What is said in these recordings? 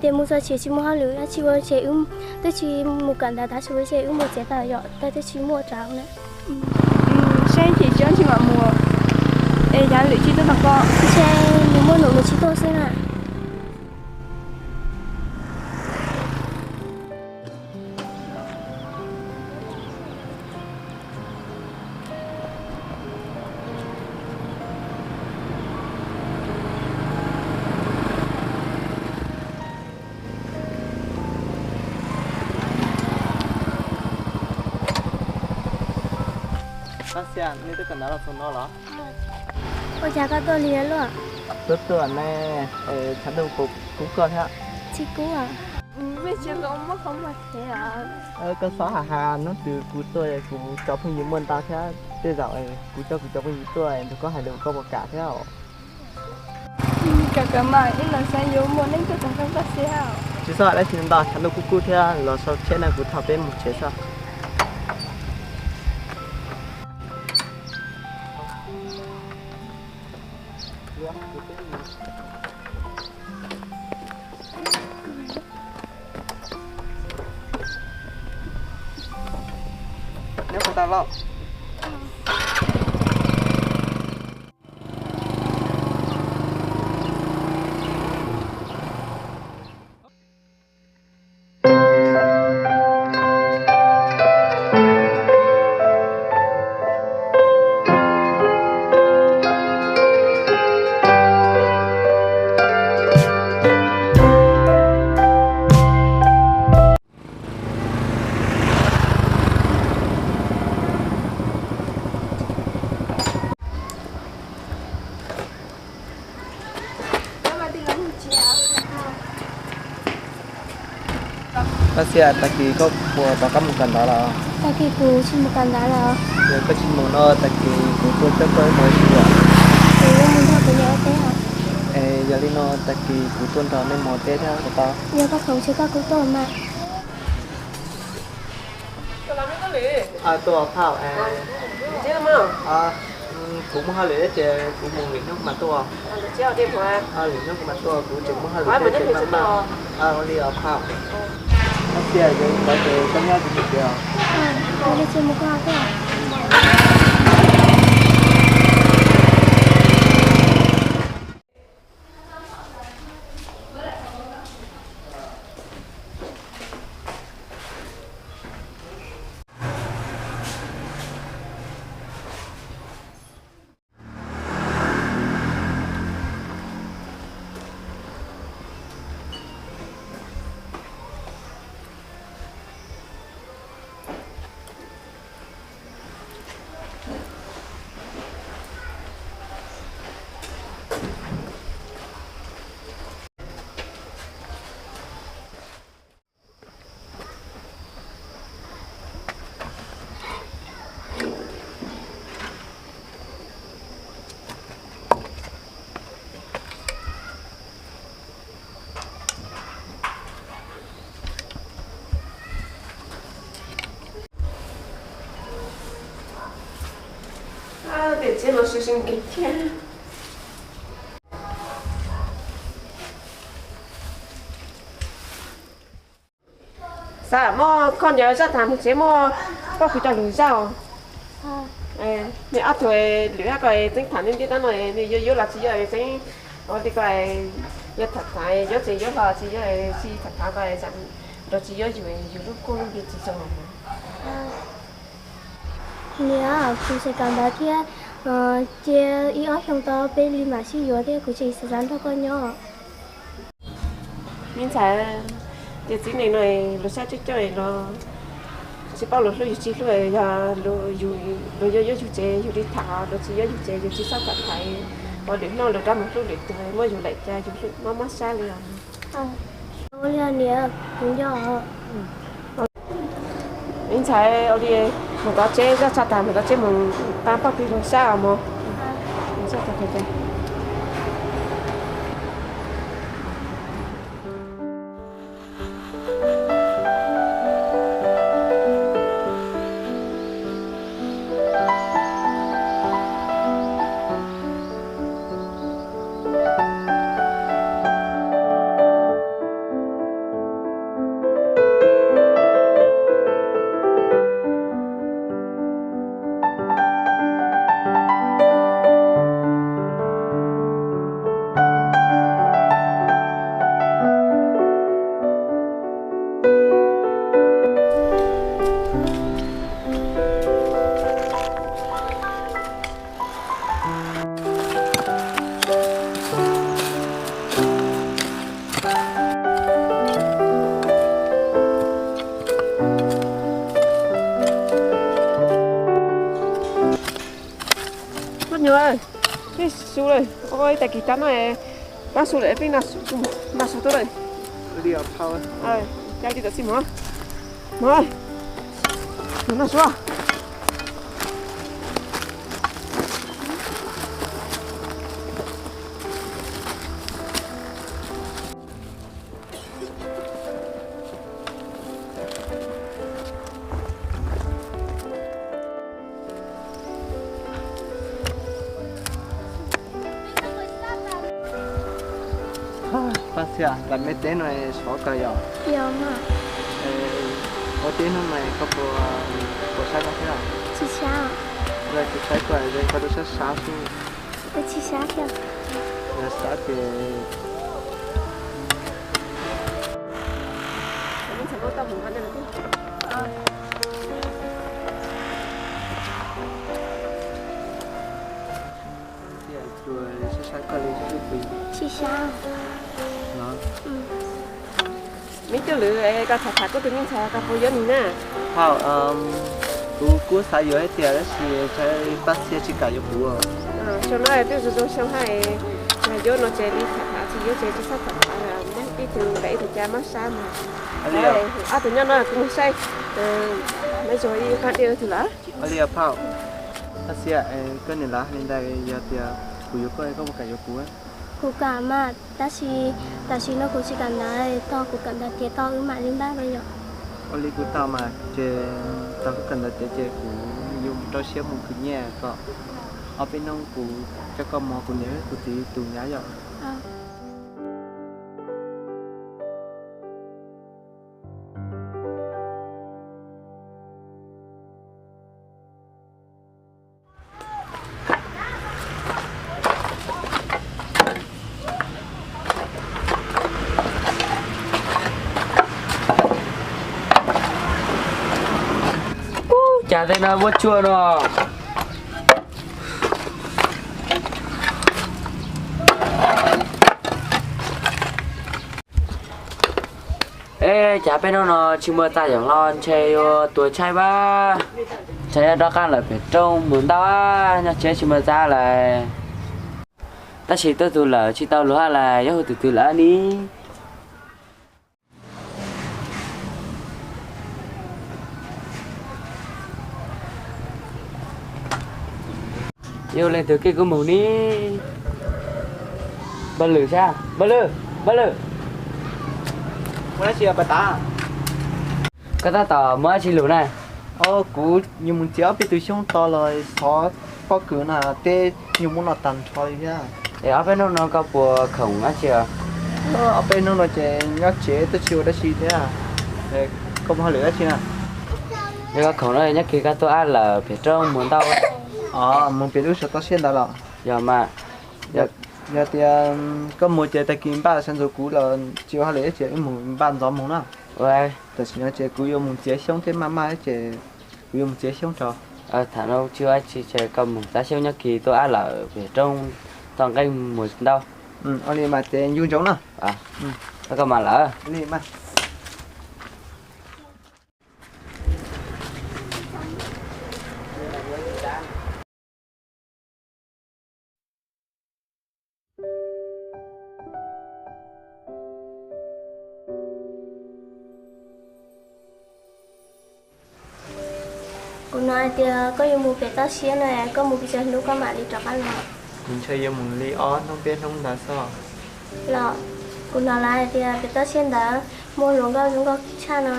Tias mus txog tsev tsis muaj hauj lwm dab tsi ua ces wb twb tsis mus kawm ntawv tab sis ua ces wb mus tsev tas yom, twb tsis muaj rau na. Saib ces tsis tsis mam mus, es yav lwm tsis tuaj tom koj. Ntshe nws muaj num nws tsis tuaj xwb na. Tab sis nej twb kawm ntawv los txog no los? Ua cas koj tuaj lig luaj? Tuaj tuaj ne, tshav ntuj puas kub koj thiab? Tsis kub. Koj txhob has has, hnub twg kuv tuaj kuv cov phooj ywg muaj ntau thiab, tej zaum kuv coj kuv cov phooj ywg tuaj nrog koj hais lus koj puas kam thiab os? Kam kam mas ib los saib yuav muaj neeg tuaj tag koj xwb. Tsis txhob hais dab tsi ntau, tshav ntuj kub kub thiab, los sau tsheb na kuv thauj peb mus tsev xwb. Nyob puas tau los? Tab sis tag kis koj puas rov qab mus kawm ntawv los? Tag kis kuv tsis mus kawm ntawv lawm. Yog koj tsis mus no tag kis kuv tuaj coj koj mus ua si os. Kuv yuav mus nrog kuv niam ua teb os. Es yog li no tag kis kuv tuaj nrog nej mus ua teb thiab puas tau? Yog koj khoom ces koj kuj tuaj mas. Tuaj phauj, kuv muaj hauj lwm ces kuv mus lwm hnub kuv mam tuaj. Lwm hnub kuv mam tuaj, kuv tseem muaj hauj lwm thiab ces mam mam. Ua li os phauj. Tab sis yuav mus ces koj nyob tsis tsis os. Tiam txiv los sib sib nkees thiab. Xav muab koj ncaws zaj tham mus tsev muab koj kuv cov lus zaj os. Nws ob tug lwm hab ko txeeb tham ntiaj teb no nws yuav yuav los tsis yuav txeeb, ua li ko yog tham tham yuav tseem yuav los tsis yuav, tsis tham tham ko nrog tsis yuav yus, yus lub koob lub npe tsis zoo. Niam, kuv tseem kawm ntawv thiab, cia ib ob xyoos tau peb li mam sib yuav thiab kuv tseem xav xav nrog koj nyob. Me ntxhais, ces txiv neej no luag saib coob coob los Tsis paub luag hlub yus tsis hlub, yog luag yuav yus tsev yus li tham, luag tsis yuav yus tsev yus tsis txhob tham tham. Ua lwm hnub luag rov mus hlub lwm tus, muab yus lawm cas yus mob mob sab li os. Niam, kuv nco. Me ntxhais, ua li mus tom tsev, zaj tshaj tas mus tom tsev mus pab pog pig luag sab os mog. Koj nyuam, peb su lawm, ua ib tag kis tag no, pab su lawm peb noj su tuaj lawm. Cas li tam sim no, noj su. Paj Xiab, lawv mej teb no sov kawg yom? Ua teb hnub no koj puas, puas sab koj thiab? Tsis sab. Yog tsis sab koj, koj rau sab sab xwb. Tsis sab thiab. Yog sab ces Tsis sab. Me tub lwm, koj tham tham koj tus me ntxhais koj puas yuav nws na? Hauj, kuv kuj xav yuav thiab tiag tab sis Paj Xiab tsis kam yuav kuv. Xyoo no twb zoo zoo xyoo hais, yog yuav no ces li tham tham, tsis yuav ces tsis txhob tham tham, muab ib tug nqa ib tug cas mob sab ntag. Ob tug nyob no kuv mus saib, neb tsuas ib qab dej tus lawm. Ua li phauj, Paj Xiab, koj niam lawv hais li ntawd yog tias kuv yuav koj, koj puas kam yuav kuv? Kuv kam mas, tab sis tam sim no kuv tsis kam ntawd, tog kuv kawm ntawv tiav tau wb mam li npaj los yom. Ua li kuv tau mas, ces tog koj kawm ntawv tiav ces kuv yuav rau siab mus khwv nyiaj kom ob peb hnub kuv coj koj mus kuv niam kuv txiv tus nyab yom. Ub, cas tej no muaj tsuaj no. Eb, cas peb hnub no tsis muaj txaj yom, los ntshe yuav tuag tshaib pab. Ntshe yuav rov qab lawm pem roob mus ntau, nyob tsev tsis muaj txaj lawm. Tab sis tuaj tus lawm tsis tau luag lawm, yuav hu tus twg lawm ni? Yuav leej twg kev kuv mus ni? Npawg Lwm sab, Npawg Lwm, Npawg Lwm. Muaj dab tsi os Paj Tav? Koj tab tom muaj dab tsi lus na? Kuv yuav mus txiav ob peb tug xyoob tos los xov pob kws no teb nyuag muab noj tag nrho li thiab. Es ob peb hnub no koj puas khoom dab tsi os? Ob peb hnub no ces nyob tsev twb tsis ua dab tsi thiab. Koj muaj hauj lwm dab tsi na? Yog koj khoom no nyob kiag koj tuaj ab lawm pem roob mus ntau. Mus pem lub xov toj siab ntawd los? Yog mas. Yog tias koj mus ces tag kis npaj sawv ntxuv kuv los tsis ua hauj lwm ces wb mus npaj ntxov mus na. Tam sim no ces kuv yuav mus txiav xyoob thiab maj maj ces kuv yuav mus txiav xyoob tso. Tham no tsis ua dab tsi ces koj mus txiav xyoob nyob kiag tuaj ab lawm pem roob toj nqeeb mus ntau. Ua li mas ces nco ntsoov na. Koj mam lawm. Kuv hnov hais tias koj yuav mus pem toj siab no, koj mus pes tsawg hnub koj mam li rov qab los? Kuv ntshai yuav mus li ob hnub peb hnub ntawd xwb. Los, kuv hnov lawv hais tias pem toj siab ntawd muaj hluas nkauj zoo nkauj tshaj no.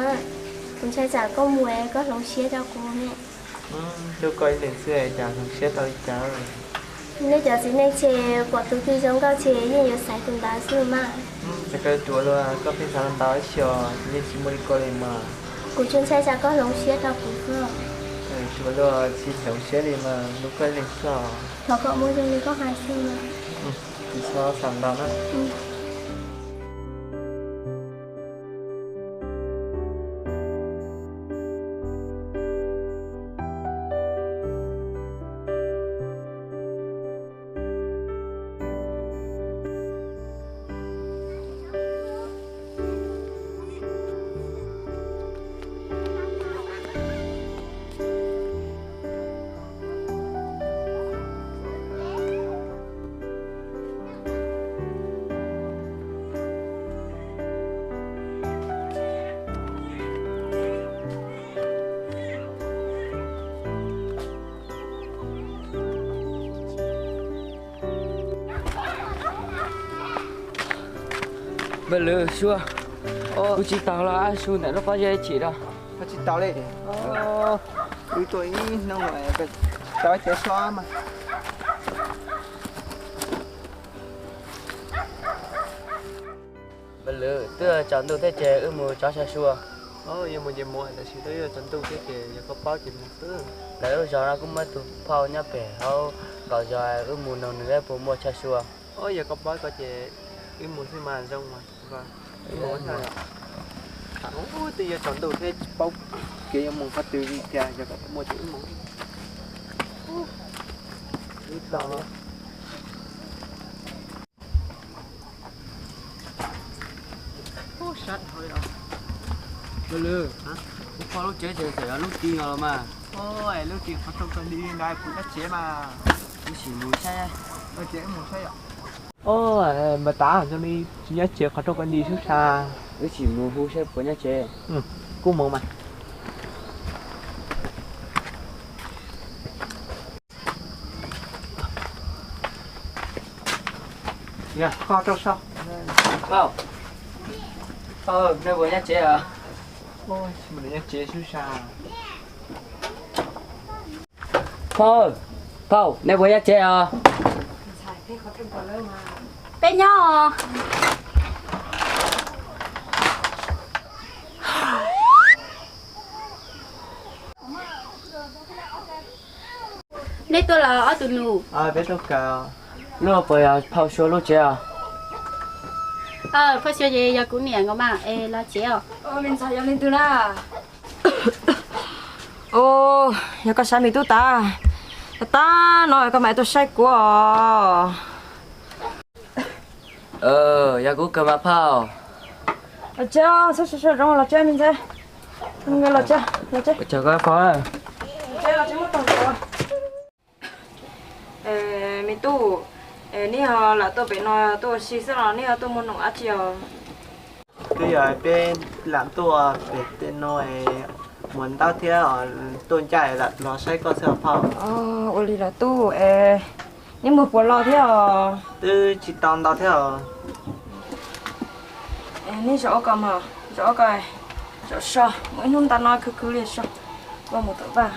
Kuv ntshai tsam koj mus es koj hloov siab rau kuv ne. Hlub koj ib leeg xwb cas hloov siab tau li cas. Nej cov txiv neej ces pom tus twg zoo nkauj ces yeej yuav xaiv tus ntawd xwb mas. Txawm koj yuav ruam luaj koj pheej xav ntau ib si os, yeej tsis muaj li koj li mas. Kuv tsuas ntshai tsam koj hloov siab rau kuv xwb. Ruam luaj tsis hloov siab li mas, hlub koj ib leeg xwb os. Thov kom muaj zoo li koj hais xwb mas. Tsis txhob xav ntau na. Npawg Lwm, Sua, kuv tsis taus los ab, Su ntawm lub pob zeb chim rau. Koj tsis taus li. Wb tuaj ib hnub lawm, tso cov so mas. Npawg Lwm, twb tsaus ntuj thiab ces wb mus tso tshaj Sua. Yuav mus ces mus, tab sis twb yuav tsaus ntuj thiab ces yog koj paub ces mus xwb. Lawv lub zos no kuj muaj tus phauj nyob pem hauv qaum zos, wb mus nug nws puas muaj tshaj Sua. Yog koj paub ko ces wb mus xwb mas zoo mas. Wb mus. Twb yuav tsaus ntuj thiab tsis paub kev yuav mus qhov twg li tiag, yog kom muaj ces wb mus. Wb tau. Npawg Lwm, kuv kho lub tsev ces txawm yog lub ti no los mas. Lub ti qhov rooj koj li ntawd puas nyab tsev mas. Wb sim mus saib. Ces wb mus saib yom. Npawg Tav, zoo li tsis nyab tsev qhov rooj koj li sub sa. Wb sim mus hu saib puas nyab tsev. Kuj mus mas. Phauj, phauj, nej puas nyab tsev os? Tsis mus nyab tsev sub sa. Phauj, phauj, nej puas nyab tsev os? Peb nyob os. Nej tuaj los ob tug nus? Peb tuaj kawm. Lub no puas yog phauj Sua lub tsev os? Phauj Sua ces yog kuv niam nkaus mas, es los tsev os. Me ntxhais yog leej twg na? Yog koj saib me tub Tav, Tav no koj mam tuaj saib kuv os. Yog kuv kawg mas phauj. Los tsev, sawv sawv zoo los tsev me ntxhais. Los tsev, los tsev. Chào các phauj. Los tsev, los tsev muab tau. Me tub, neb ho lam tuaj pem no tuaj ua si xwb los neb ho tuaj muag noom dab tsi os? Twb yog peb lam tuaj pem tej no es muag ntaub thiab tuaj ncaj lam los saib koj xwb os phauj. Ua li los tub, neb muag puas loj thiab os? Twb tsis tau ntau thiab os. Neb zaum ua ko mas, zaum ua ko, zaum so, muaj ib hnub nta no khwv khwv li so, koj mus tom vaj,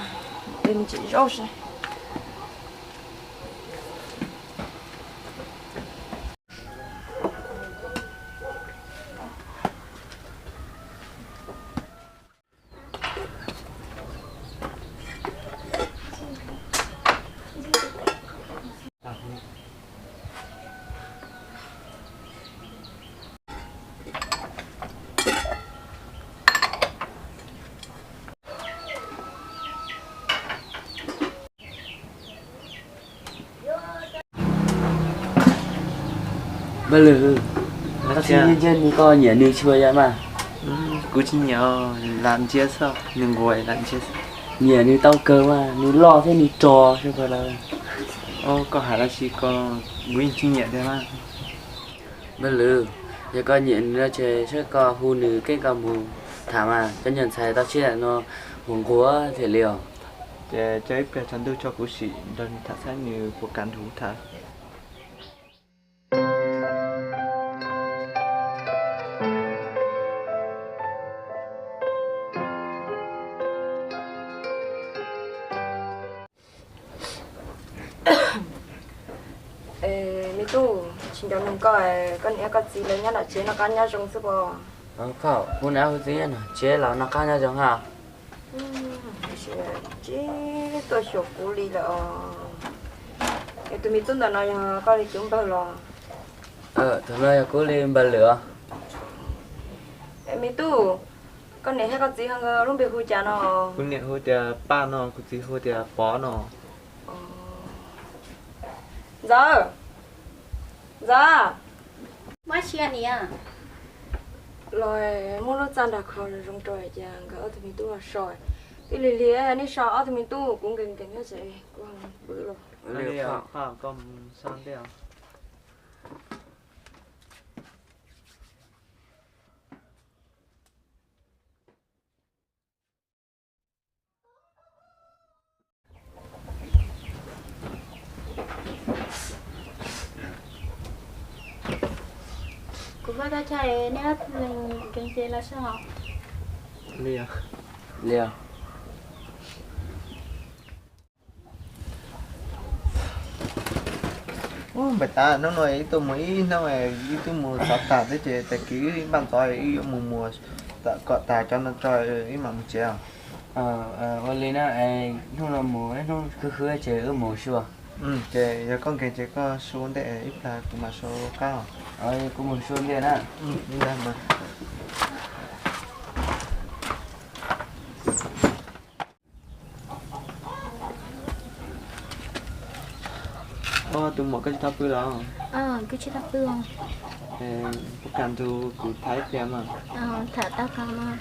li me ntsis zaub seb. Npawg Lwm, koj tsis ntsia nws, koj nyiam nws tshua yam mas? Kuv tsis nyiam, lam ntsia xwb, nws nquag lam ntsia xwb. Nyiam nws tau kawg mas, nws loj thiab nws rog sab pag lawm. Koj hais dab tsi ko, kuv yeej tsis nyiam tiag mas. Npawg Lwm, yog koj nyiam nws no ces saib koj hu nws keeb koj mus tham mas, cov nyuag ntxhais tau tshiab no nquag nquag thiaj li os. Ces coj ib pliag tsaus ntuj tso kuv sim nrog nws tham saib nws puas kam nrog kuv tham. Me tub, tsis nco nug koj, koj niam koj txiv lawv nyob nram tsev noj qab nyob zoo xwb puas? Kuv niam kuv txiv nyob nram tsev los noj qab nyob zoo hab. Tsis tuaj xyuas kuv li lawm os. Es tus me tub ntawm no yog koj li tus npawg los? Tus no yog kuv li npawg lwm os. Me tub, koj niam thiab koj txiv ho nkawd lub npe hu cas no? Kuv niam hu tias Paj no, kuv txiv hu tias Pov no. Ntxawm, Ntxawm, los muab lub txaj nrog kho zoo rau ces nkawd ob tug me tub los so. Twb lig lig, nej so ob tug me tub, kuv nkees nkees thiab ces kuv pw los. Kuv vaj tab tsa neb ob leeg nkees ces los so. Li os. Npawg Tav, hnub no wb tuaj mus ib hnub, wb twb mus xov tag thiab ces tag kis wb npaj ntxov wb yuav mus muag kom tas cov no tso wb mam mus tsev os. Ua li na, hnub no mus ib hnub khwv khwv ces wb mus su. Ces yog koj nkees ces koj su ua ntej, ib pliag kuv mam su qab os. Kuv mus su ua ntej na. Tus muam, koj tsis tau pw los? Kuv tsis tau pw. Puas kam nrog kuv tham ib pliag mas? Tham tau kawg mas.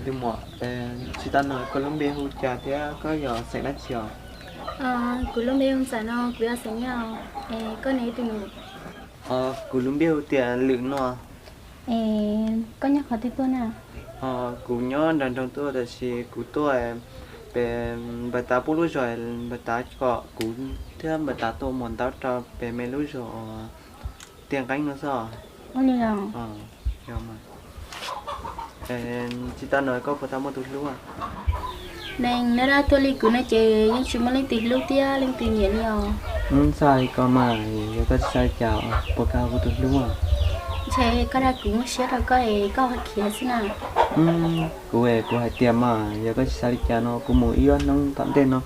Tus muam, tsis tau nug koj lub npe hu cas thiab koj yog xeem dab tsi os? Kuv lub npe hu Ntxawm no, kuv yog xeem Nyab. Koj ne tus nus? Kuv lub npe hu tias Lwm no. Koj nyob qhov twg tuaj na? Kuv nyob nram nroog tuaj, tab sis kuv tuaj pem npawg Tav pub lub zog, npawg Tav kom kuv thiab npawg Tav tuaj muag ntaub rau pem me lub zog uas Tiaj Nqeeb no xwb. Tsis tau nug koj puas tau muaj tus hlub. Neeg neb dab tuaj li kuv no ces yeej tsis muaj leej twg hlub thiab leej twg nyiam li os. Txhob li ko mas, yog koj tsis xav li cas puas kam ua kuv tus hlub? Ntshe koj dag kuv muaj siab rau koj es koj ho khiav xwb na. Kuv es kuv hais tias mas yog koj tsis xav li cas no kuv mus ib ob hnub tom ntej no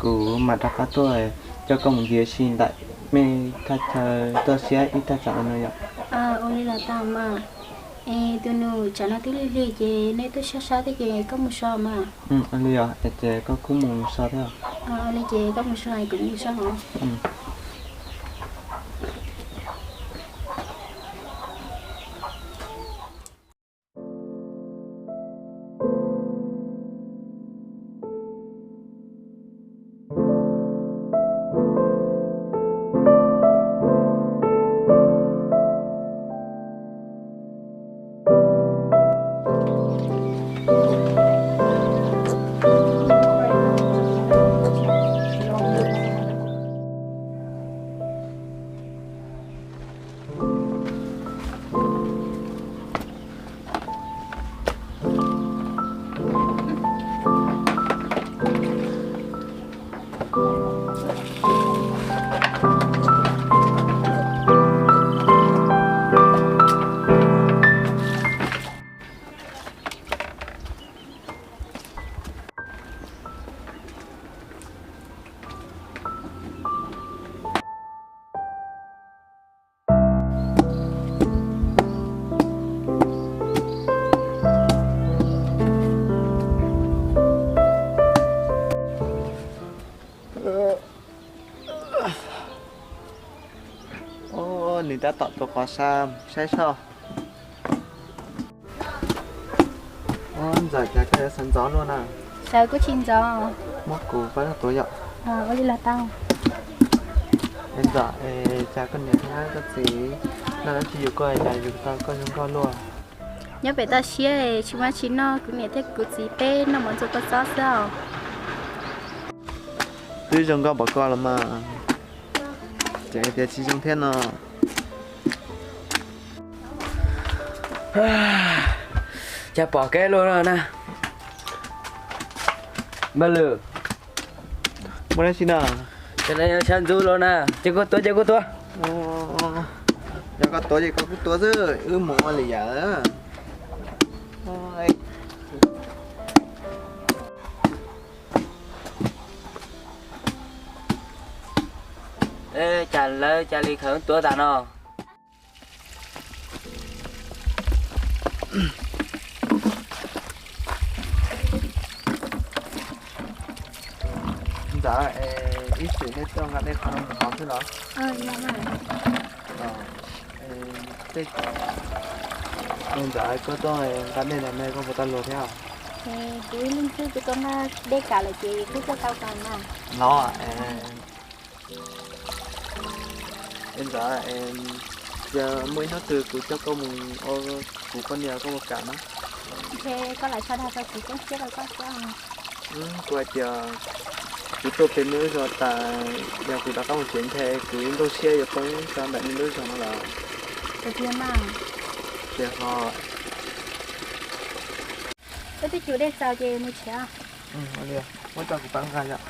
kuv mam rov qab tuaj coj koj mus ncig ua si ntawm mej thaj chaw toj siab ib thaj tsam no yom. Ua li los tau mas. Es tus nus, tsam no twb lig lig ces nej tuaj sab sab thiab ces koj mus so mas. Ua li os, ces koj kuj mus so thiab. Ua li ces koj mus so kuv mus so os. Nws tab tom tuav qos sa saib soj. Ntxawm, cas koj yuav sawv ntxov luaj na? Sawv kuj tsis ntxov. Muab kuv pab tuav yom. Ua li los tau. Ntxawm, cas koj niam thiab koj txiv noj dab tsi yus koj cas yus tau koj zoo nkauj luaj? Nyob pem toj siab tsis muaj dab tsi noj, kuv niam thiab kuv txiv peb noj mov ntxuag kua txob xwb os. Twb zoo nkauj npaum ko los mas, tseem tias tsis zoo thiab no. Cas pom kev luaj no na. Npawg Lwm. Muaj dab tsi no? Cov no yog tshav ntxuv los na, ces koj tuav ces koj tuav. Yog koj tuav ces koj kuj tuav xwb, wb mus ua li yam. Cas lawv cas li khaws tuav tas no? Ntxawm, ib txwm nej tuaj nqa dej qhov no mus hov xwb los? Ntxawm, koj tuaj nqa dej ntawm no koj puas tau luag thiab? Kuv ib leeg xwb kuv tuaj nqa dej kam lawm ces kuv tuaj tau kam na. Los, ntxawm, yog muaj ib hnub twg kuv coj koj mus ua kuv poj niam koj puas kam na? Ntshe koj lam tso dag tso tsis txob siab rau koj thiab. Kuv hais tias kuv tuaj pem nej lub zos tas, yog kuv rov qab mus tsev ntshe kuv ib nplooj siab yuav poob rau ntawm nej lub zos no lawm. Tiag mas. Tiag ho. Wb twb cug dej txaus ces mus tsev. Muab tso kuv pab nqa yom.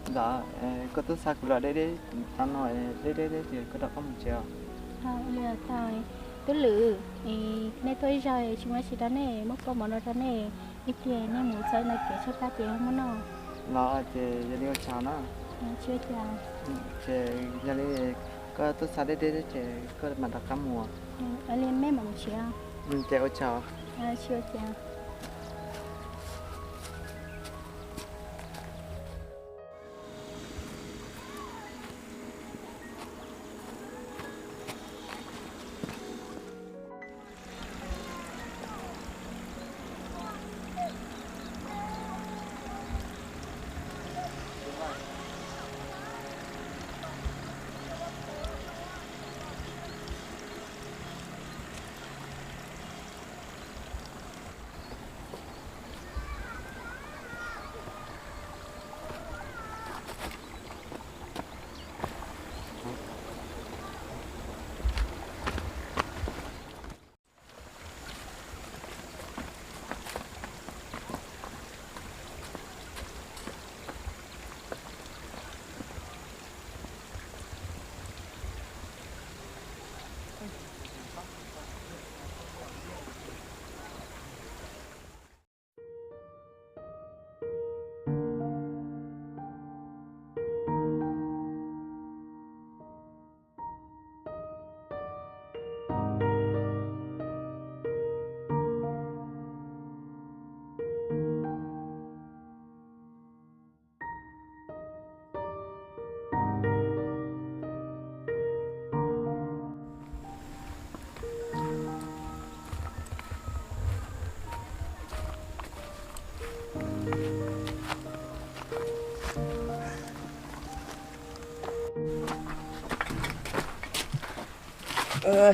Ntxawm, koj twb xa kuv los deb deb, tam no deb deb deb ces koj rov qab mus tsev os. Tub Lwm, nej tuaj ib zaug tsis muaj dab tsi rau nej, muab kua muag no rau nej ib pliag nej mus txog ntawm kev tshaib plab ces muab noj. Los ces yog li ua tsaug na. Tsis ua cas. Ces yog li koj twb xa deb deb ces koj mam rov qab mus. Li mej mam mus tsev. Ces ua tsaug. Tsis ua cas.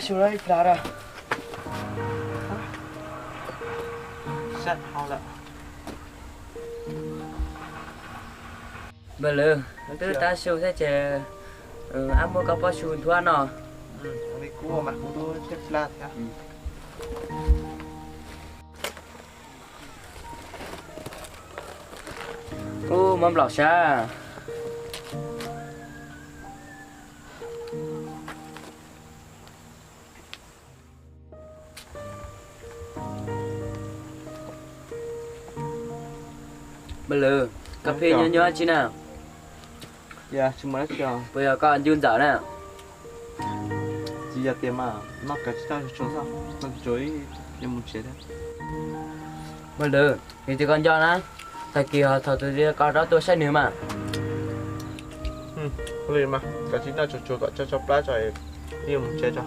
Su no ib plag da. Npawg Lwm, twb tab su thiab ces ab muab koj pob su nthuav no. Ub, mob nplaum sab. Npawg Lwm, koj pheej nyuaj nyuaj dab tsi na? Puas yog koj ncu ntxawm na? Tsis yog tias mas noj kav tsij noj tsuag tsuag xwb, noj tsuag tsuag ib mus tsev thiab. Npawg Lwm, yog tias koj nco na, tag kis ho thov tus ko rov tuaj saib nws mas. Li mas, kav tsij noj tsuag tsuag kom tso tso plab tso, ib mus tsev tso.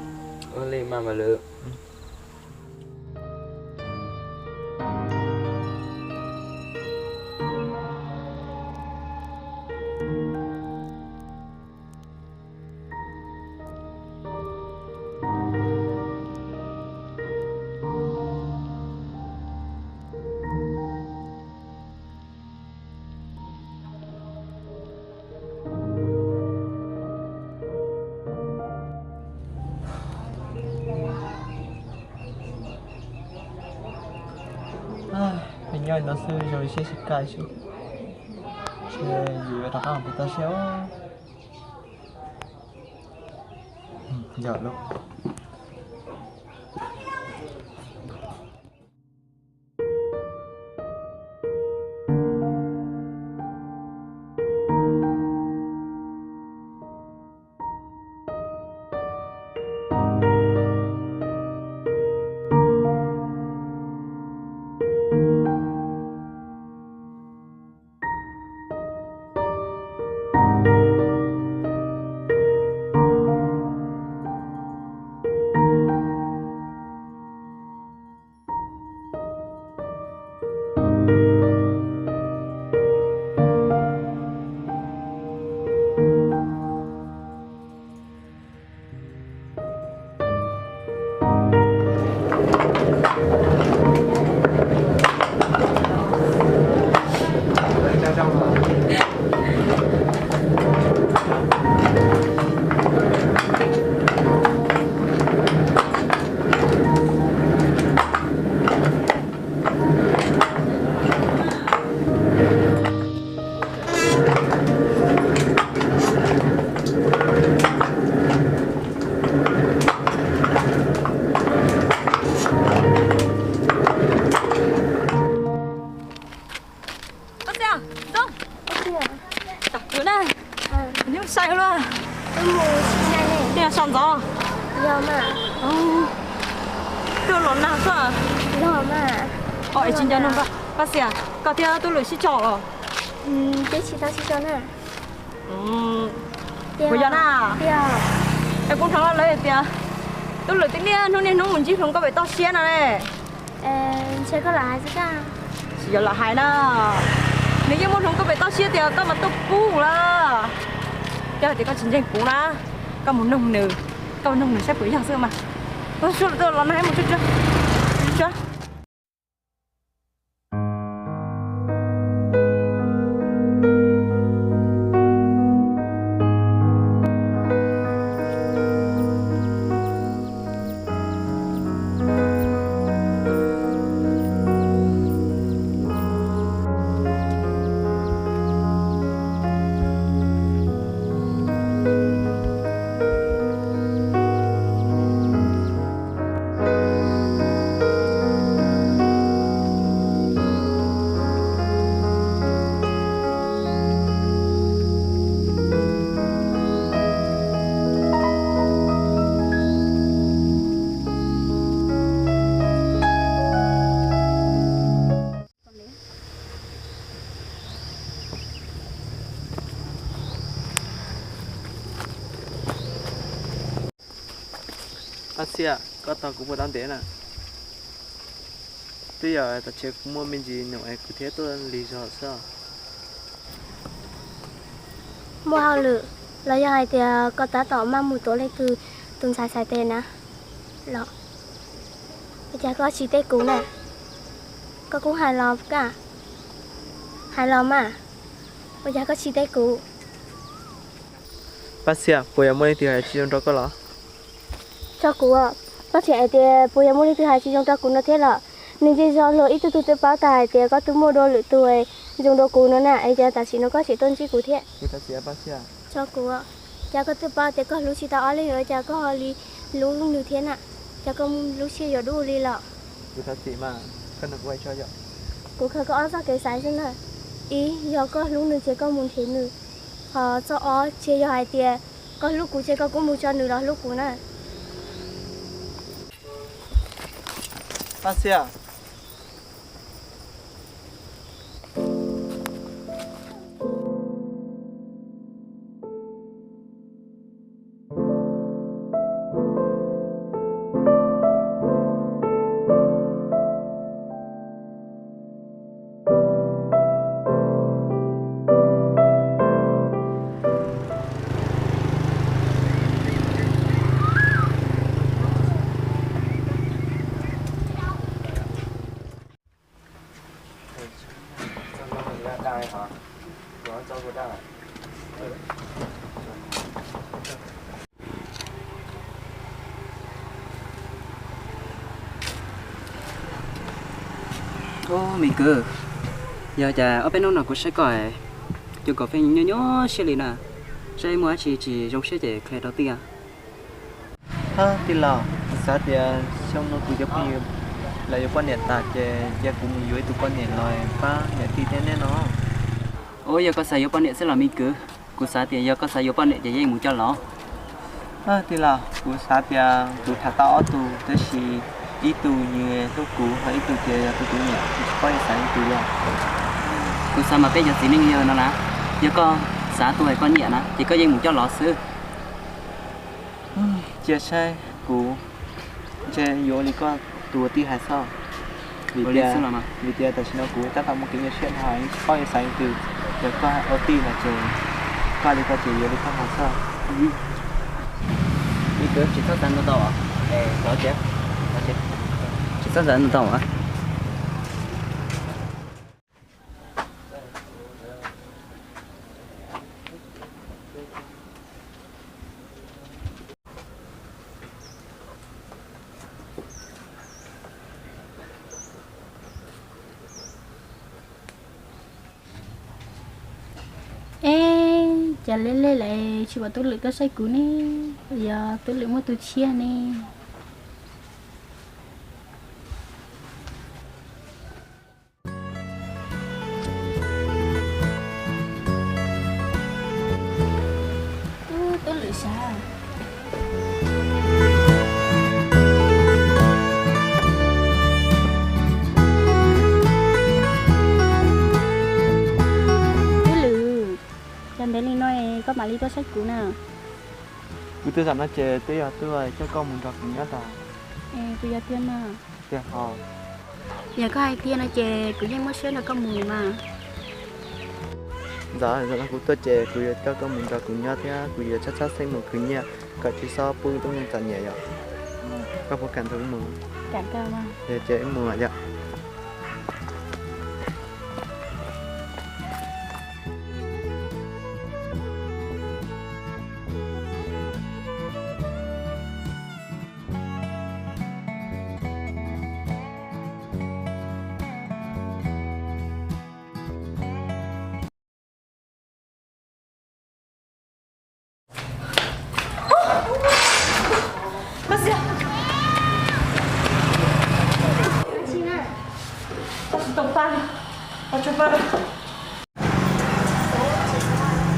Li mas Npawg Lwm. Peb nyob no xwb zoo li siab tsis kaj xwb. Ntshe yuav rov qab mus pem toj siab. Yog lawm. Koj xav zoo, tam kwv na, nws sai luaj. Twb so ntxov. Twb los nag xwb. Os, tsis nco nug koj, koj xav, koj thiab Tub Lwm sib tso os? Kuv yog na. Es kuv hnov lawv tias Tub Lwm twb niaj hnub niaj hnub mus ntsib hluas nkauj pem toj siab no ne. Tsis yog lam hais na, nws yeej muaj hluas nkauj pem toj siab tias koj mas tuaj kub lawm. Yog hais tias koj tsis ntseeg kuv na, koj mus noog nws, koj mus noog nws saib puas yog xwb mas. Ua, tuaj los nag mus tsuag tsuag. Ab txhia, koj tos kuv puas tau ntev na? Twb yog tam sim kuv muaj me ntsis num es kuv thiaj tuaj lig zog xwb. Muaj hauj lwm los yog hais tias koj tab tom maj mus tuav leej twg tus ntxhais txhais tes na? Los, ua cas koj tsis teb kuv na? Koj kuj hais los ka, hais los mas, ua cas koj tsis teb kuv? Paj Xiam, puas yog muaj leej twg hais tsis zoo rau koj los? Tso kuv, koj tseem hais tias puas yog muaj leej twg hais tsis zoo rau kuv no thiab los? Nws yeej zoo luag ib tug tug twb paub tag hais tias koj twb muaj dua lwm tus zoo dua kuv no na, es cas tam sim no koj tseem tuaj ntsib kuv thiab? Tso kuv, cas koj twb paub tias koj hlub tsis tau ob leeg, ua cas koj ho li hlub nws thiab na? Cas koj lub siab yuav dub li los? Kuv khaws koj ob txoj kev xaiv xwb na. Ib, yog koj hlub nws ces koj mus nrhiav nws, ho txoj ob ces yog hais tias koj hlub kuv ces koj kuj mus tso nws los hlub kuv na. Paj Xiam. Ub, me kwv, yog cas ob peb hnub no kuv saib koj, cov kom feej nyob nyob siab li na, saib muaj dab tsi tsis zoo siab ces qhia rau tij. Hab tij laug, kuv xav tias xyoo no kuv cov phooj ywg lawv yuav poj niam tas ces cia kuv mus yuav ib tug poj niam los pab niam tij thiab neb no. Ub, yog koj xav yuav poj niam xwb los me kwv? Kuv xav tias yog koj xav yuav poj niam ces yeej mus coj los. Tij laug, kuv xav tias kuv tham tau ob tug tab sis ib tug nws hlub kuv ho ib tug ces yog tus kuv nyiam, kuv tsis paub yuav xav leej twg li. Kuv xav mas peb cov txiv neej yawg no na, yog koj xav tus uas koj nyiam na ces koj yeej mus coj los xwb. Cia saib kuv ntshe yuav ua li koj tus uas tij hais xwb. Vim tias tam sim no kuv tab tom muaj kev nyuaj siab dhau, tsis paub yuav xav leej twg. Yog koj ua tij no ces koj li koj ces yuav li koj hais xwb. Tsis txhob xav ntau ntau, tsis txhob xav ntau ntau. Eb, cas lej lej lawm tsis pom Tub Lwm tuaj saib kuv ne? Yog Tub Lwm muaj tus tshiab ne? Tub Lwm sav. Tub Lwm, cas ntev li no koj mam li tuaj saib kuv na? Kuv tuaj zaum no ces twb yog tuaj coj koj mus nrog kuv nyob ntag. Kuv yog tiag mas. Tiag hos. Yog koj hais tiag no ces kuv yeej muab siab nrog koj mus mas. Ntxawm, zaum no kuv tuaj ces kuv yuav coj koj mus nrog kuv nyob thiab kuv yuav tshab tshab xeeb mus khwv nyiaj kom tsis txhob pub tub neeg txom nyem yom. Koj puas kam nrog wb mus? Yog ces wb mus yom.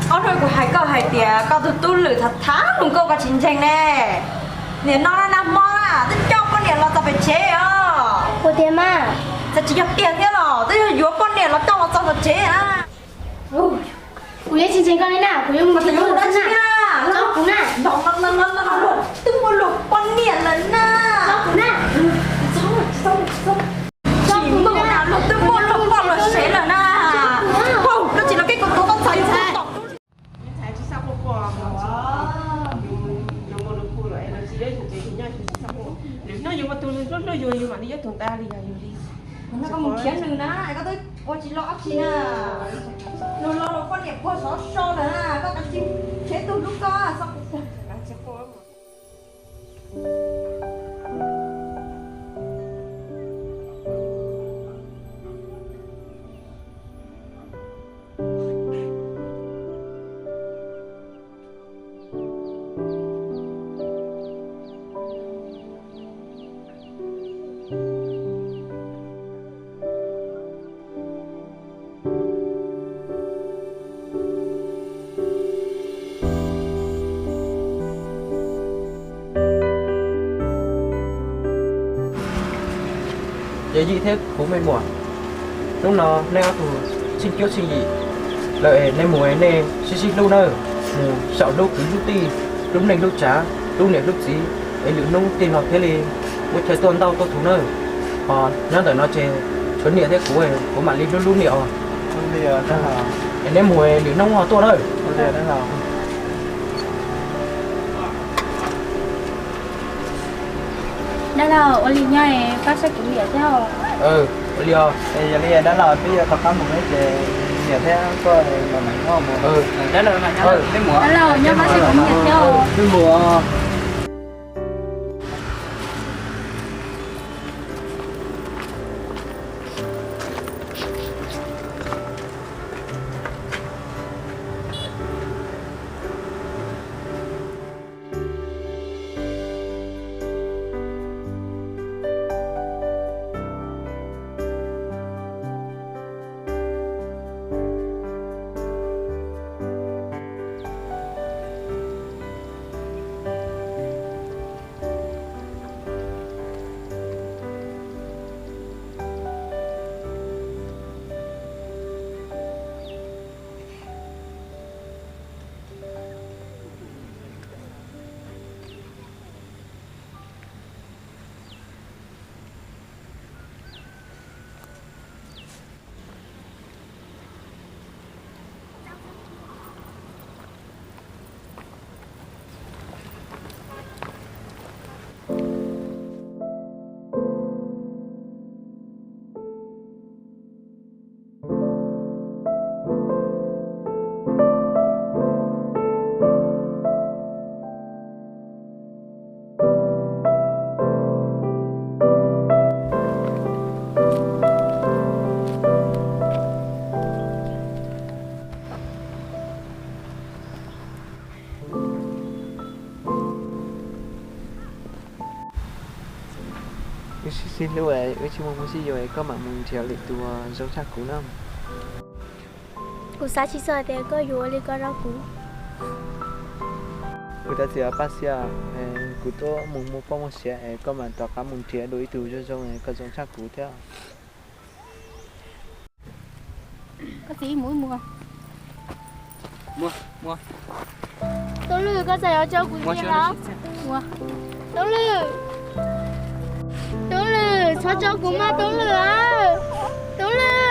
Ob hnub kuv hais koj hais tias koj tus Tub Lwm tham tham hluas nkauj koj tsis ntseeg ne. Nim no nag hmo na twb coj poj niam los txog pem tsev os. Ua tiag mas. Txawm tsis yog tiag thiab los twb yog yuav poj niam los coj los txog tom tsev na. Kuv yeej tsis ntseeg koj li na, kuv yuav mus tsis mus xwb na. Tso kuv na. Twb muaj luag poj niam lawm na. Tso kuv na. Tsis txhob, tsis txhob, tsis txhob. Tsis muaj na, luag twb muaj luag poj luag sev lawm na. Koj tsis los keb kuv tuav koj txhais tom. Yus ua tus hlub hlub yus, yus mam li yuav tus ntawd li yog yus li. Koj mus nrhiav nws na, koj twb ua tsis los ob txhis na. Nws los los koj niam puag xov so lawm na, koj kav tsij nrhiav tus hlub koj, txhob quaj. Yawm yij thiab kuv me muam, hnub no nej ob tug tsheej cuab tsheej yim lawm es nej mus es nej sib sib hlub nawb, mus saum hlub kwv hlub tij, hlub neej hlub tsav, hlub niam hlub txiv, es lwm hnub tig los thiaj li muaj chaw tuaj ntaj tuaj thuv nawb. Ho nyob ntawm no ces tshuav niam thiab kuv, kuv mam li hlub hlub niam os. Es neb mus es lwm hnub ho tuaj nawb. Dab laug, ua li nyob pab saib kuv niam thiab. Ua li os. Yog li dab laug peb yuav rov qab mus no ces niam thiab koj los mam nyob mus. Dab laug, nyob pab saib kuv niam thiab. Peb mus. Wb sib sib hlub, wb tsis muaj hmoob sib yuav, koj mam mus nrhiav lwm tus zoo tshaj kuv na. Kuv xav tsis txog tias koj yuav ua li ko rau kuv. Kuv tab txiv Paj Xiab, kuv twb mus muaj poj muaj sev es koj mam rov qab mus nrhiav dua ib tug zoo zoo, koj zoo tshaj kuv thiab. Koj txiv, mus ib mus. Tub Lwj, koj txawm yuav tso kuv cia los? Tub Lwj, Tub Lwj, txhob tso kuv mas Tub Lwj. Tub Lwj.